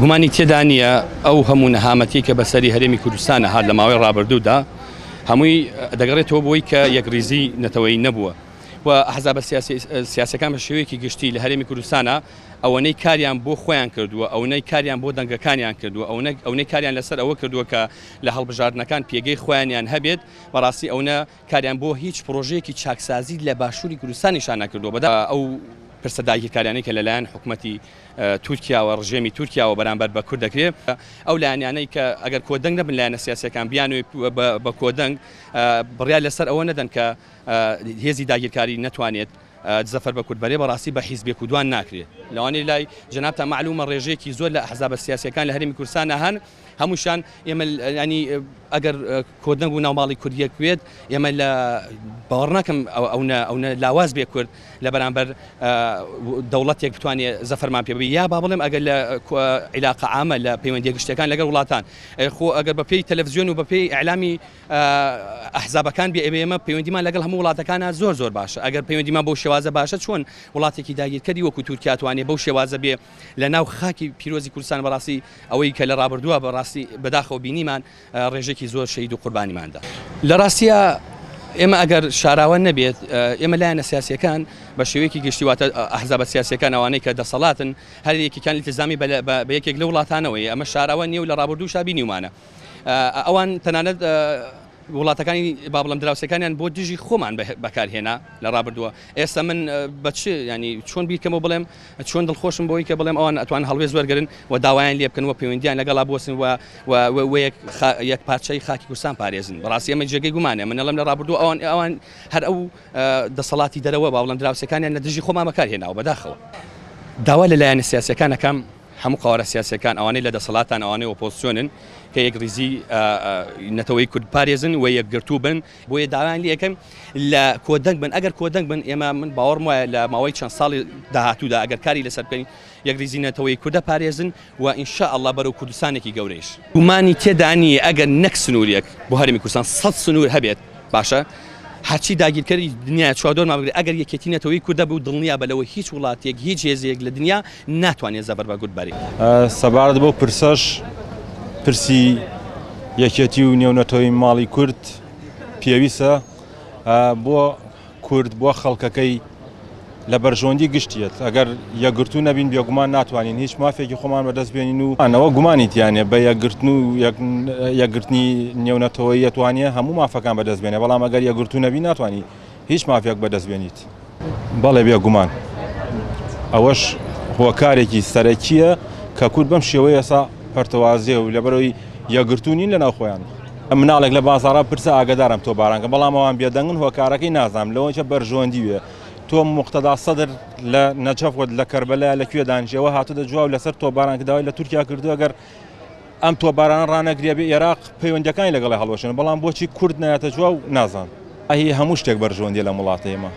گومانی تێدا نییە ئەو هەموو نەهامەتی کە بەسەری هەرێمی کوردستانە هات لە ماوەی ڕابردوودا هەمووی دەگەڕێتەوە بۆی کە یەکڕیزی نەتەوەیی نەبووە و ئەحزابە سیاسەکان بە شێوەیەکی گشتی لە هەرێمی کوردستانە ئەوەنەی کاریان بۆ خۆیان کردووە، ئەونەی کاریان بۆ دەنگەکانیان کردووە، ئەونەی کاریان لەسەر ئەوە کردووە کە لە هەڵبژاردنەکان پێگەی خۆیانیان هەبێت، بەڕاستی ئەونە کاریان بۆ هیچ پڕۆژەیەکی چاکسازی لە باشووری کوردستانیشا نەکردووە. بەداخەوە ئەو پرسە داگیرکاریانەی کە لەلایەن حکومەتی تورکیاوە، ڕژێمی تورکیاوە بەرامبەر بە کورد دەکرێت، ئەو لایەنانەی کە ئەگەر کۆدەنگ نەبن لایەنە سیاسییەکان بیانەوێت بە کۆدەنگ بڕیار لەسەر ئەوە نەدەن کە هێزی داگیرکاری نەتوانێت زەفەر بە کورد بەرێ بەڕاستی بە حیزبێک و دوان ناکرێ لەوانەیە لای جەنابتان مەعلومە ڕێژەیەکی زۆر لە ئەحزابە سیاسیەکان لە هەرێمی کوردستانا هەن هەمووشیان ئێمە ینی ئەگەر کۆدەنگ و ناوماڵی کورد یەک بێت ئێمە لە باوەڕ ناکەم ئەونە ئەونە لاواز بێ کورد لە بەرامبەر دەوڵەتێک بتوانێ زەفەرمان پێ بێ یا با بڵێم ئەگەر لە عیلاقە عامە لە پەیوەندیە گشتیەکان لەگەڵ وڵاتان خۆ ئەگەر بە پێی تەلەفزیۆن و بە پێی ئیعلامی ئەحزابەکان بێ ئێمە پەیوەندیمان لەگەڵ هەموو وڵاتەکانا زۆر زۆر باشە ئەگەر پەیوەندیمان بەو شێوازە باشە چۆن وڵاتێکی داگیرکەری وەکو تورکیا توانێ بەو شێوازە بێ لە ناو خاکی پیرۆزی کوردستان بەڕاستی ئەوەی کە لە ڕابردووە بەڕاستی بەداخەوە بینیمان ڕێژێکی زۆر شەهید و قوربانیماندا لە ڕاستیە ئێمە ئەگەر شاراوە نەبێت ئێمە لایەنە سیاسیەکان بە شێوەیەکی گشتی واتە ئەحزابە سیاسیەکان ئەوانەی کە دەسەڵاتن هەر یەکێکیان التزامی بە یەکێک لە وڵاتانەوەی ئەمە شاراوە نییە و لە ڕابردووشا بینیومانە ئەوان تەنانەت وڵاتەکانی با بڵێم دراوسێکانیان بۆ دژی خۆمان بەکارهێنا لە ڕابردووە ئێستا من بە چ ینی چۆن بیرکەمەوە بڵێم چۆن دڵخۆشم بۆی کە بڵێم ئەوان ئەتوان هەڵوێست وەرگن و داوایان لێ بکەن و پەیوەندیان لەگەڵا بوەستن و و یەک پارچەی خاکی کوردستان پارێزن بەڕاستی ئەمە جێگەی گومانە من ئەڵێم لە ڕابردوو ئەوان ئەوان هەر ئەو دەسەڵاتی دەرەوە با بڵێم دراوسێکانیان لە دژی خۆمان بەکارهێناوە بەداخەوە داوا لە لایەنە سیاسیەکان ئەکەم هەموو قەوارە سیاسیەکان ئەوانەی لە دەسەڵاتان ئەوانەی ئۆپۆزسیۆنن کە یەکڕیزی نەتەوەی کورد بپارێزن و یەکگرتوو بن بۆیە داوایان لێ ئەکەم لە کۆدەنگ بن ئەگەر کۆدەنگ بن ئێمە من باوەڕم وایە لە ماوەی چەند ساڵی داهاتوودا ئەگەر کاری لەسەر بکەین یەکڕیزی نەتەوەی کوردە پارێزن و ان شاء اللە بەرەو کوردستانێکی گەورەیش. گومانی تێدا نییە ئەگەر نەک سنوورێک بۆ هەرێمی کوردستان سەت سنوور هەبێت باشە هەرچی داگیرکەری دنیایە چواردەورمان بگرێت ئەگەر یەکێتی نەتەوەیی کوردە بوو دڵنیا بە لەوەی هیچ وڵاتێک هیچ هێزێک لە دنیا ناتوانێت زەبر بە گورد بەرێ. سەبارەت بەو پرسەش پرسی یەکێتی و نێونەتەوەی ماڵی کورد پێویستە بۆ کورد بۆ خەڵکەکەی لە بەرژەوەندی گشتیەت ئەگەر یەکگرتوو نەبین بێگومان ناتوانین هیچ مافێکی خۆمان بەدەست بێنین و ئەوە گومانی تیانە بە یەکگرتن و یەکگرتنی نێونەتەوەی یەتوانێ هەموو مافەکان بەدەست بێنێ بەڵام ئەگەر یەکگرتوو نەبی ناتوانانی هیچ مافێک بەدەست بێنیت. بەڵێ بێگومان ئەوەش هۆکارێکی سەرەکییە کە کورد بەم شێوەیە ئێستا پەرتەوازەیە و لەبەرەوەی یەکگرتوو نین لەناو خۆیان. مناڵێک لە بازاڕا پرسە ئاگادارم تۆ بارانکە بەڵام ئەوان بێدەنگن هۆکارەکەی نازانم لەوەچە بەرژەوەندی وێ تۆ موقتەدا سەدر لە نەجەف وت لە کەربەلا لە کوێ دانیشێ هاتووە جواب لەسەر تۆپباران کە داوای لە تورکیا کردووە گەر ئەم تۆپبارانە ڕانەگرێ بێ ئێراق پەیوەندیەکانی لەگەڵی هەڵوەشێن بەڵام بۆچی کورد نایەتە جواب نازان. ئەهی هەموو شتێک بەرژەوەندیە لەم وڵاتەی ئێمە.